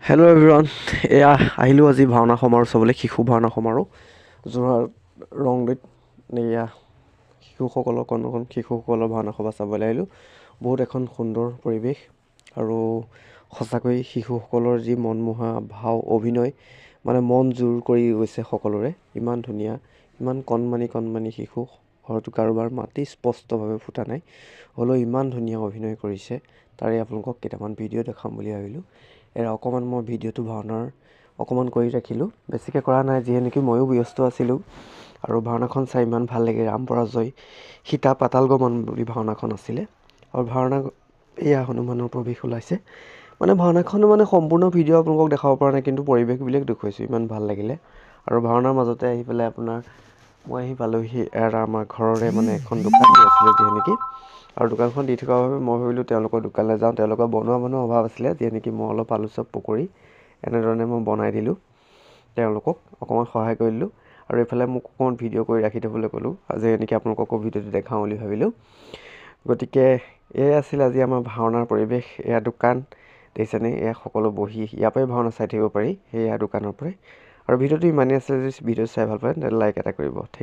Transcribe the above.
Hello' everyone, এয়া আহিলোঁ আজি ভাওনা সমাৰোহ চাবলৈ, শিশু ভাওনা সমাৰোহ যোৰহাট ৰংদৈত। এয়া শিশুসকলৰ, কণ কণ শিশুসকলৰ ভাওনা সভা চাবলৈ আহিলোঁ। বহুত এখন সুন্দৰ পৰিৱেশ আৰু সঁচাকৈ শিশুসকলৰ যি মনমোহা ভাও অভিনয়, মানে মন জুৰ কৰি গৈছে সকলোৰে। ইমান ধুনীয়া, ইমান কণমানি কণমানি শিশু, হয়তো কাৰোবাৰ মাতেই স্পষ্টভাৱে ফুটা নাই, হ'লেও ইমান ধুনীয়া অভিনয় কৰিছে। তাৰে আপোনালোকক কেইটামান ভিডিঅ' দেখাম বুলি ভাবিলোঁ। এয়া অকণমান মই ভিডিঅ'টো ভাওনাৰ অকণমান কৰি ৰাখিলোঁ, বেছিকৈ কৰা নাই, যিহে নেকি ময়ো ব্যস্ত আছিলোঁ। আৰু ভাওনাখন চাই ইমান ভাল লাগে। ৰাম পৰাজয় সীতা পাতাল গমন বুলি ভাওনাখন আছিলে। আৰু ভাওনা এয়া হনুমানৰ প্ৰৱেশ ওলাইছে। মানে ভাওনাখন মানে সম্পূৰ্ণ ভিডিঅ' আপোনালোকক দেখাব পৰা নাই, কিন্তু পৰিৱেশবিলাক দেখুৱাইছোঁ, ইমান ভাল লাগিলে। আৰু ভাওনাৰ মাজতে আহি পেলাই আপোনাৰ মই আহি পালোহি। এটা আমাৰ ঘৰৰে মানে এখন দোকান দি আছিলে যিহে নেকি, আৰু দোকানখন দি থকাৰ বাবে মই ভাবিলোঁ তেওঁলোকৰ দোকানলৈ যাওঁ। তেওঁলোকৰ বনোৱা মানুহ অভাৱ আছিলে, যিহে নেকি মই অলপ আলু চপ, পকৰি এনেধৰণে মই বনাই দিলোঁ, তেওঁলোকক অকণমান সহায় কৰি দিলোঁ। আৰু এইফালে মোক অকণমান ভিডিঅ' কৰি ৰাখি থ'বলৈ ক'লোঁ, আজি এনেকৈ আপোনালোককো ভিডিঅ'টো দেখাওঁ বুলি ভাবিলোঁ। গতিকে এয়াই আছিল আজি আমাৰ ভাওনাৰ পৰিৱেশ। এয়া দোকান দেখিছেনে? এয়া সকলো বহি ইয়াৰ পৰাই ভাওনা চাই থাকিব পাৰি, সেয়া দোকানৰ পৰাই। আৰু ভিডিঅ'টো ইমানেই আছিলে। যদি ভিডিঅ' চাই ভাল পায়, তেন্তে লাইক এটা কৰিব। Thank